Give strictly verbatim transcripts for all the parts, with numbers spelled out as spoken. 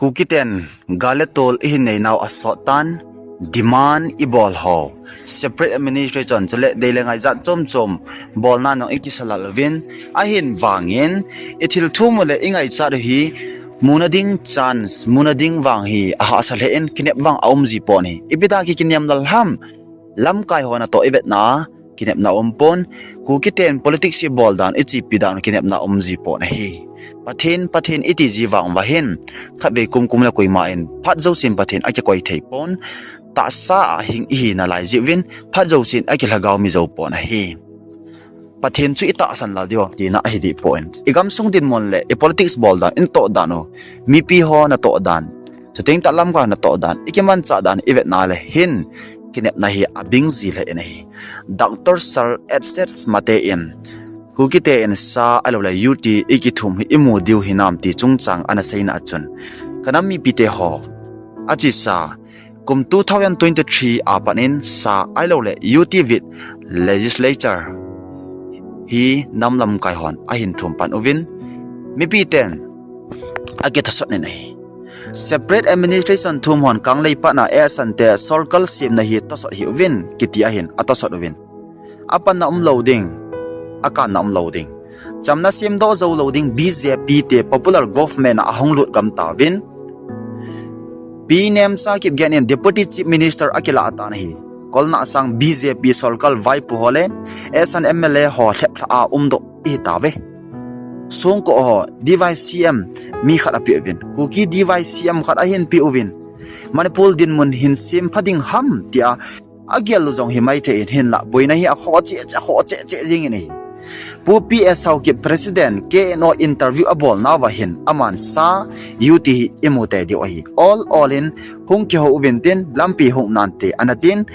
Kukiten gal le tol ihin neinau asot tan, demand ibol ho, separate administration chule dei le ngai jat chom chom bolna nong ikisalal uvin, ahin vangin ithil thum u le ingaichat u hi muna ding chance, muna ding vang hi ahahsa lheh in kinep vang aum ji pon ahi. Ipi dia kikinem lal ham? Lamkai ho natoh ivetna kinepna umpon, Kukiten politics ibol dan, ichepi dan kinepna um ji pon ahi. Pathen, Pathen iti ji vang uva hin, khatvei kumkum le koima in phat jousen Pathen akikoi thei pon, tahsa a hing ihi nalai jeh uvin, phat jousen akilhagao mi jou pon ahi. Pathen chu itahsan lal diu ham tina ahi dih pon. Igamsung dinmun le ipolitics bol dan, inatoh dan u, mipi ho natoh dan, chuteng tah lamkai ho natoh dan, ikimanchah dan ivetna le hin, kinepna hi abing ji lheh in ahi. Doctor Sir Edset Mate in, Kukite in sa ahiloule U T ikithum hi imu diu hinam ti chungchang ana seina a chun, kanam mipite ho, achesa, kum two thousand twenty-three a pat in sa ahiloule U T with legislature hi nam lamkai hon ahin thum pan uvin, mipiten akithasot in ahi. Separate administration thum hon kanglei patna Esante sorkar semna hi tosot hih uvin kiti ahin atosot uvin. Apanna umlou ding, akanna umlou ding, chamna semdoh joulou ding B J P te popular government a ahung lut gam tauvin, Pi Nemcha Kipgen in Deputy Chief Minister akilah tan ahi. Kolna sang B J P sorkar vaipo ho le Esan M L A ho lheplhah a umdoh ihitauve. Songko ho D Y C M mi khat apeh uvin, Kuki D Y C M khat ahin peh uvin, Manipur dinmun hin sempha ding ham tia agel u jong himaithei in, hinlah boina hi akhoh cheh cheh, khoh cheh cheh jingin ahi. Pu P S Haokip President K N O interview abolnauva hin aman sa U T hi imu tei diu ahi. Ol ol in hung kihou uvin tin, lampi hung nante ana tin,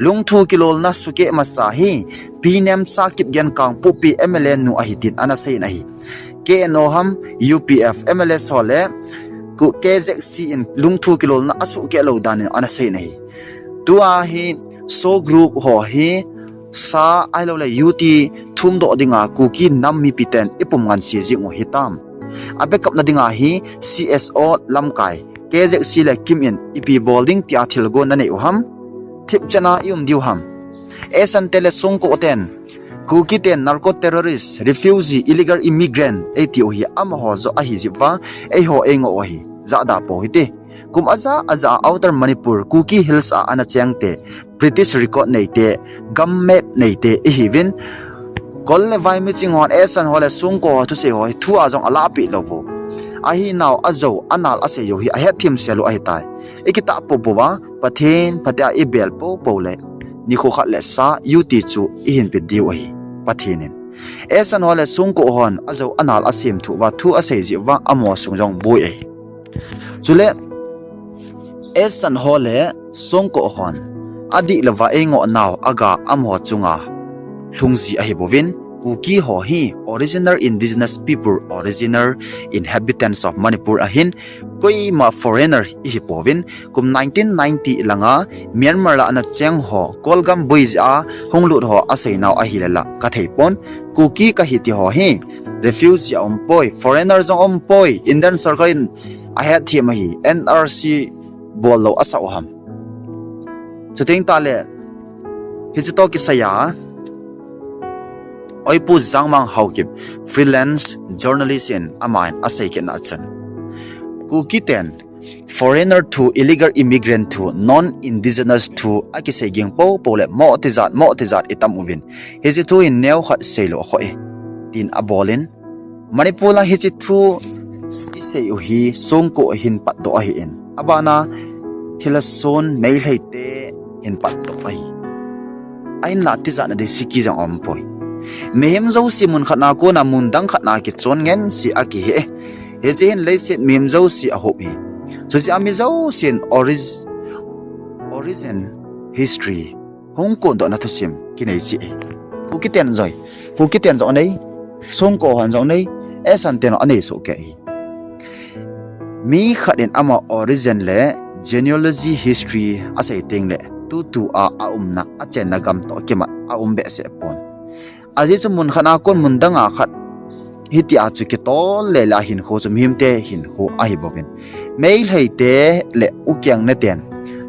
lungthu kilolna sukeh masa hi Pi Nemcha Kipgen Kangpokpi M L A nu ahi tin ana seiyin ahi. K N O ham U P F M L A ho le K Z C in lungthu kilolna asuhkeh lou dan in ana seiyin ahi. Tua hi SoO group ho hi sa ahiloule U T thumdoh dinga Kuki nam mipiten ipum ngansi jing u hitam? A backup na dinga hi C S O lamkai K Z C le KIM in ipi bol ding tia thilgon nanei u ham? Thipchetna ium diu ham? Esante le Songko ten, Kukiten narco terrorist, refugee, illegal immigrant eitiu hi amaho joh ahi jeh uva eiho eingoh u ahi. Jahda pou hite. Kum ajah ajah a Outer Manipur, Kuki Hills a ana chengte British record neite, gam map neite ihiuvin, Kol le Vai miching hon Esan ho le Songko ho thusei ho hi thu a jong alahpeh lou u. Ahinau ajou anal asei u hi ahetthem sel u ahitai. Ikitah poupouva Pathen phatea ibel poupou le nikho khat le sa U T chu ihin pe diu ahi, Pathen in. Esan ho le Songko hon ajou anal asem thuh uva thu asei jeh uva amaho sung jong boi ahi. Chule Esan ho le Songko hon adihlouva eingohnau aga amaho chunga lhungji ahibouvin, Kuki ho hi original indigenous people, original inhabitants of Manipur ahin, koima foreigner ihipouvin, kum nineteen ninety langa Myanmar lah ana cheng ho, Kolgam boi jeh a hunglut ho aseinau ahile lah katheipon, Kuki kahi ti ho hi refugee aumpoi, foreigner jong aumpoi, Indian sorkar in ahetthem ahi, N R C bollou asah u ham? Chuteng tahle, hiche toh kisaiya, Oipu Jangmang Haokip, freelance journalist in aman asei kitna chun, Kukiten foreigner thu, illegal immigrant thu, non-indigenous thu akisei ging poupou le mo tijat, mo tijat itam uvin, hiche thu hin neokhat seilou akhoh e, tin abolin, Manipur a hiche thu isei u hi Songko hin patdoh ahin, abana Thilson Meitei te hin patdoh ahi. Ahinlah tijatna ding siki jong aumpoi. Mihem jouse mun khatna kona mun dang khatna kichon ngen si akihi e. Hiche hin leiset mihem jouse ahop hi. Chujeh a mi jousen orig-, origin history hung kondohna thusim kinei cheh e. Kukiten joi, Kukiten jong anei, Songko hon jong anei, Esan ten jong anei sohkei hi. Mi khat in ama origin le genealogy history asei tengle, tutua aumna, achenna gam toh kimat aum behseh pon. Ajeh chu mun khatna kon mun danga khat Hitia chu kitol le le a hinkho chu mihemte hinkho ahi bouvin. Meitei te le Ukeng ne ten,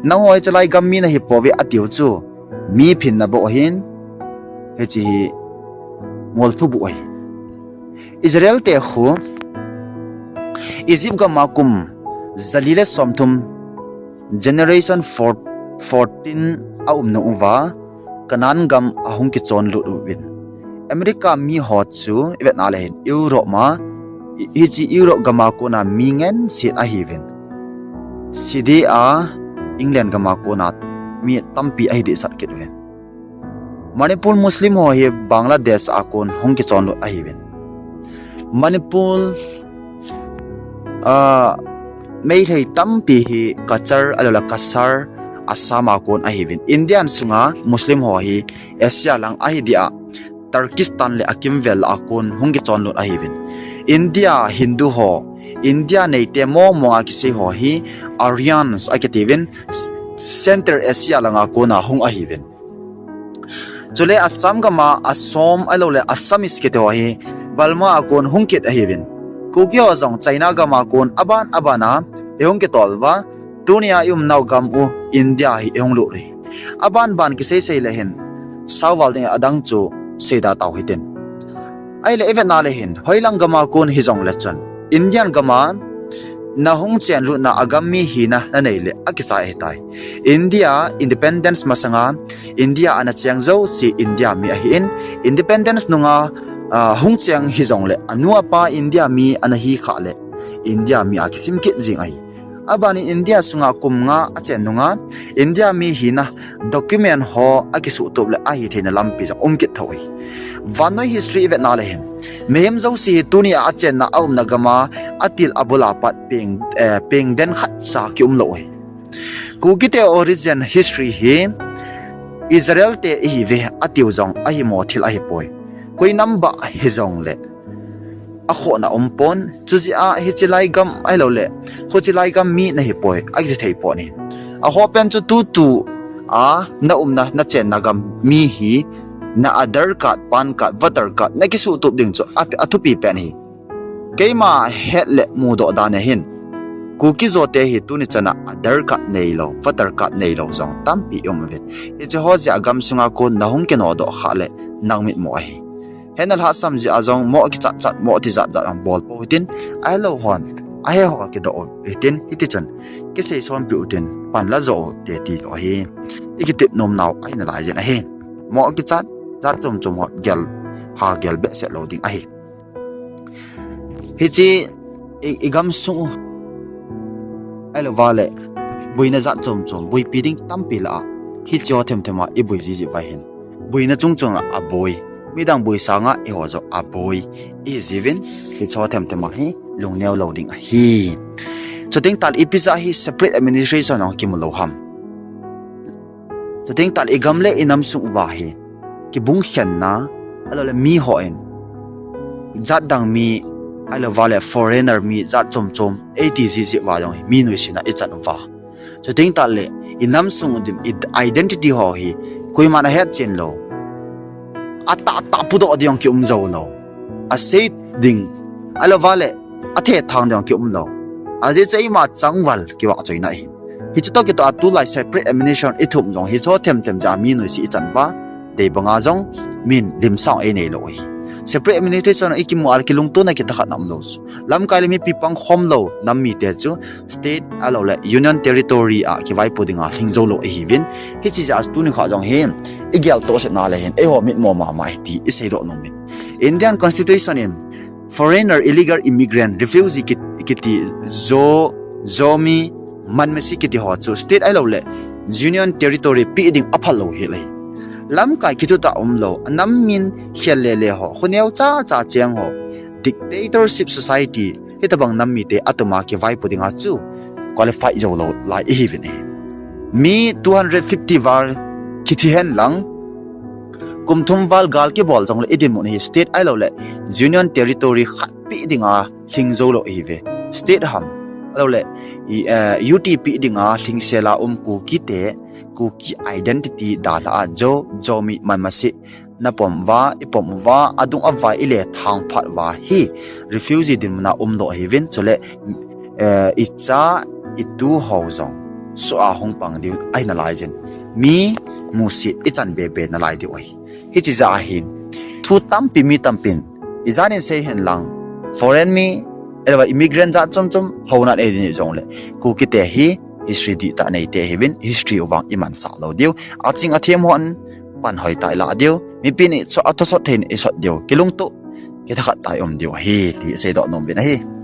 nangho hi chalai gam mi nahi pouve atiu chu mi phinna bou ahin, hiche hi ngol thu bou ahi. Israel te khu Egypt gam a kum jali le somthum, generation four, fourteen a um nung uva, Canaan gam ahung kichon lut uvin. America mi ho chu i vet na le hin Europe ma, hiche Europe gam a kona mi ngen set ahiuvin. Sidi a England gam a kona mi tampi ahi dehset kit uvin. Manipur Muslim ho hi Bangladesh a kon hung kichon lut ahiuvin. Manipur, ah, Meitei tampi hi Cachar, ahilouleh Cachar, Assam a kon ahiuvin. Indian sunga Muslim ho hi Asia lang ahi dia, Turkistan le akimvel a kon hung kichon lut ahiuvin. India Hindu ho, India neite mong mong a kisei ho hi Aryans akitiuvin, Central Asia lang a kona hung ahiuvin. Chule Assam gam a Asom ahilouleh Assamese kiti ho hi Burma a kon hung kit ahiuvin. Kuki ho jong China gam a kon aban aban a ihung kitol uva, tunia i umnau gam u India hi ihung lut u hi. Aban ban kisei sei le hin, sao val ding adang chu seida tau hitin. Ahile i vet na le hin, hoilang gam a kon hijong le chun, Indian gam a nahung chen lutna a gam mi hina nanei le akichai ahitai. India independence masanga India ana cheng jouse India mi ahin, independence nunga, ah, hung cheng hijong le anu apa India mi ana hi khah le India mi a kisim kit jing ahi. Abanin India sunga kum nga achen nunga India mi hina document ho akisuhtup le ahi theina lampi jong um kit thou ahi. Vannoi history i vet na le hin, mihem jouse hi tunia achenna a umna gam a atil abul a pat peng, eh, peng den khat cha kium lou ahi. Kukite origin history hi Israel te ihiuve atiu jong ahimo thil ahipoi. Koi nam bah hijong le akhohna umpon, chujeh a hiche lai gam ahilouleh khuche lai gam mi nahipoi akiti thei pon ahi. Akhoh pen chu tutu a na umna, na chenna gam mi hi na Aadhaar card, PAN card, voter card nakisuhtup ding chu a, athupi pen ahi. Keima het le mudoh dan a hin, Kuki Zo te hi tuni chana Aadhaar card neilou, voter card neilou jong tampi i um uvin. Hiche ho jeh a gam sunga kon nahung kinodoh khah le nang mitmo ahi. Hena lhahsam jeh a jong mo kichat chat, mo tijat jat jong bol pou hitin, ahilou hon ahe ho kidoh u hitin, hitichun kisei sonpeh utin, pan la jo u te ti jo ahi. I kitep nom nau ahi nalai jin ahi. Mo kichat jat chom chom ho gel, ha gel behseh lou ding ahi. Hiche i, i gam sung u ahilouva le boina jat chom chom, boipi ding tampi lah a, hiche ho them them a i boi jiji uva hin, boina chung chung a aboi, midang boi sanga eiho jong aboi ihi jiuvin, hiche ho them them a hi lungneo lou ding ahi. Chuteng tah le ipi jeh hi separate administration jong kimu lou ham? Chuteng tah le i gam le i nam sung uva hi kibung khenna, ahilouleh mi hon jat dang mi, ahilouva le foreigner mi jat chom chom eiti jiji uva jong hi mi noisena i chan uva. Chuteng tah le i nam sung u ding, i identity ho hi koiman ahet chen lou, atah tah pudoh ding jong kium jou lou, asei ding, ahilouva le athethang ding jong kium lou. Ajeh chu eima changval kivahchoina ahi. Hiche toh kitoh a tulai separate administration i thum jong hiche ho them them jeh a mi noise i chan uva, dei banga jong min limsah ei neilou ahi. Separate administration i kimu a le kilungtona kitah khat na um lou chu, lamkai le mipi pang khom lou nam mite chu state ahilouleh union territory a kivaipo dinga lhing jou lou ahiuvin. Hiche jeh a tuni kha jong hi i geltoh sahna le hin eiho mitmo mama ahi ti i seidoh nom in. Indian Constitution in foreigner, illegal immigrant, refugee kit-, kiti Zo, Zomi, Manmasi kiti ho chu state ahilouleh union territory peh ding aphal lou hel ahi. Lamkai kithutah umlou, anam min khel lele ho, khoneo cha cha cheng ho, dictatorship society, hitobang nam mite atuma kivaipo dinga chu qualify jou lou lai ihiuvin ahi. Mi two hundred fifty val kithi hen lang, kum thum val gal kibol jongle i dinmun hi state ahilouleh union territory khat peh dinga lhing jou lou ihiuve. State ham, ahilouleh i, eh, U T peh dinga lhingsel a um Kuki te, Kuki identity dalha a Zo, Zomi, Manmasi, napom uva, ipom uva, adung avai ile thang phat uva hi refugee dinmuna umdoh hiuvin, chule eh, icha itu ho jong soh a hung pang diu ahi nalaiyin, mi musit ichan bebe nalai diu ahi. Hiche jeh ahin thu tampi mi tampin ijanin sei hen lang, foreign mi, elva immigrant jat chom chom hou nan eidin jongle, Kukite hi history dihtah neite hiuvin, history uvang imansah lou diu. Aching athem hon pan hoitah ilah diu, mipi ni cho athosot thei isot diu, kilungtup kithakhat tah i um diu ahi ti seidoh nom uvin ahi.